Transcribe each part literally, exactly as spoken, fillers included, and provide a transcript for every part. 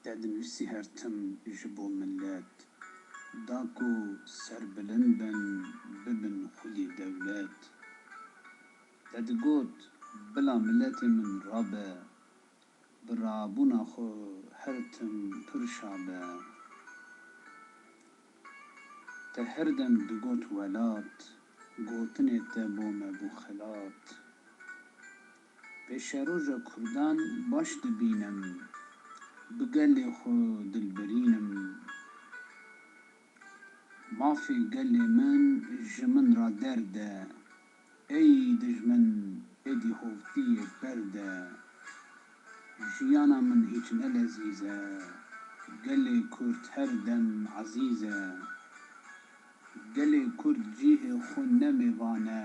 Te dinivîsî her tim ji bo milet, da ku serbilind bin, bibin xwedî dewlet. Te digot, bila miletê min rabe, bi rabûna xwe her tim pir şa be. Te her dem digot welat, gotinê te bo me bû xelat. Pêşeroja Kurdan baş dibînim, bi gelê xwe dilbirîn im. Mafê gelê min ji min re derde, ey dijmin, êdî hovtiyê berde. Jiyana min hîç ne lezîz e, gelê Kurd her dem ezîz e. Gelê Kurd cihê xwe ne mêvan e,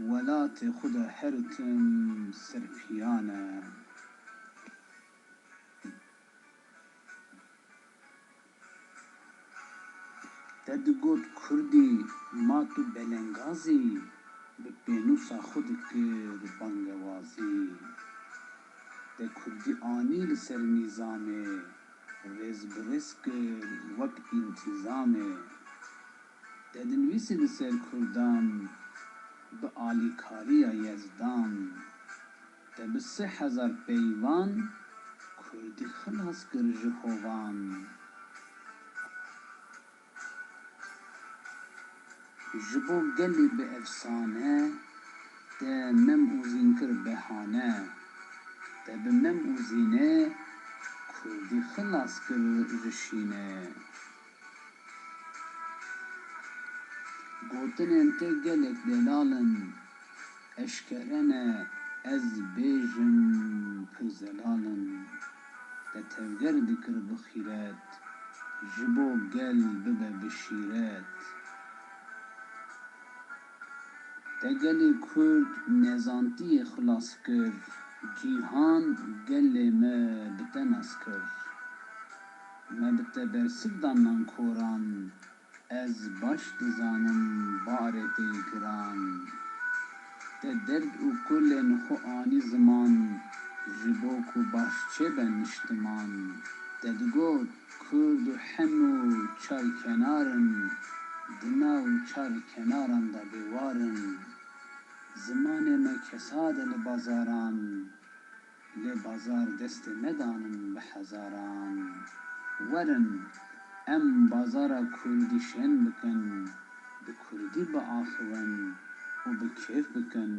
welatê xwe de her tim serpiyan e. Te digot Kurdî, ma tu belengazî, bi pênûsa xwe dikir bangewazî. Te Kurdî anî li ser nîzamê, rêz bi rêz kir wek întîzamê. Te dinivîsî li ser Kurdan, bi alîkariya Yezdan. Te bi sê hezar peyvan, Kurdî xilas kir ji hovan. Ji bo gelê bi efsane, te Mem û Zîn kir behane. Te bi Mem û Zînê, Kurdî xilas kir ji şînê. Gotinên te gelek delal in, eşkere ne ez bêjim pir zelal in. Te tevger dikir bi xîret, ji bo gel bibe bi şîret. Te gelê Kurd nezantiyê xilas kir, cîhan gelê me bi te nas kir. Me bi te bersiv dan nankoran, ez baş dizanim barê te yê giran. Te derd û kulên xwe anî ziman, ji bo ku baş çêbe niştiman. Te digot, Kurd û hemû çar kenar in, di nav çar kenaran de bêwar in. Zimanê me kesad e li bazaran, lê bazar destê me danin bi hezaran. Werin, em bazara Kurdî şên bikin, bi Kurdî biaxiwin û bi kêf bikin.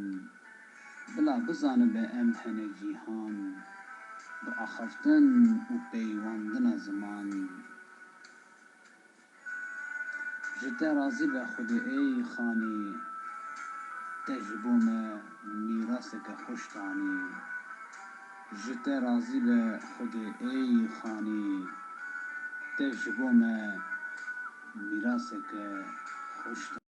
Bila bizanibe em hene cîhan, bi axaftin û peywandina ziman. Ji te razî be Xwedê ey Xanî, te ji bo me mîraseke xweş danî. Ji te razî be Xwedê ey Xanî, te ji bo me mîraseke xweş danî.